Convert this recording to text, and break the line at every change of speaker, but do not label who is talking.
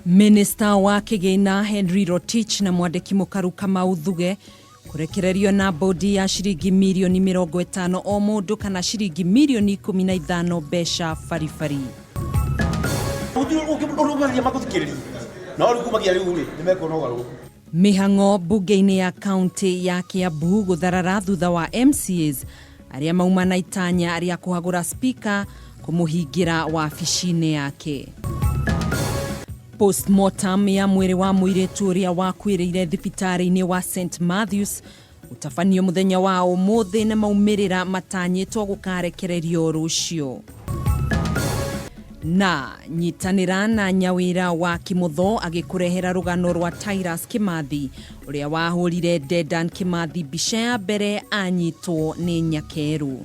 Minista wa kĩgĩna Henry Rotich na mwandĩki mũkaru Kamau Thuge kũrekererio na bodi ya ciringi mirioni 50 o mũndũ kana ciringi mirioni 15 mbeca baribari.
Ũrũmagia magũthikĩrĩria no rĩu kumagia rĩu rĩ nĩ mekuona ũgarũrũku.
Mĩhang'o mbunge-inĩ ya kaunti ya Kiambu gũtharara thutha wa MCAs arĩa mauma na itanya rĩa kũhagũra spika kũmũhingĩra wabici-inĩ yake. Postmortem ya mwĩrĩ wa mũirĩtu ũrĩa wakuĩrĩire thibitarĩ-inĩ wa St Matthews gũtabanio mũthenya wa ũmũthĩ na maumĩrĩra matanyĩtwo gũkarekererio rũciũ. Na nyitanĩra na nyawĩra wa Kimotho agĩkũrehera rũgano rwa Tirus Kimathi ũrĩa wahũrire Dedan Kimathi mbica ya mbere anyitwo nĩ nyakerũ.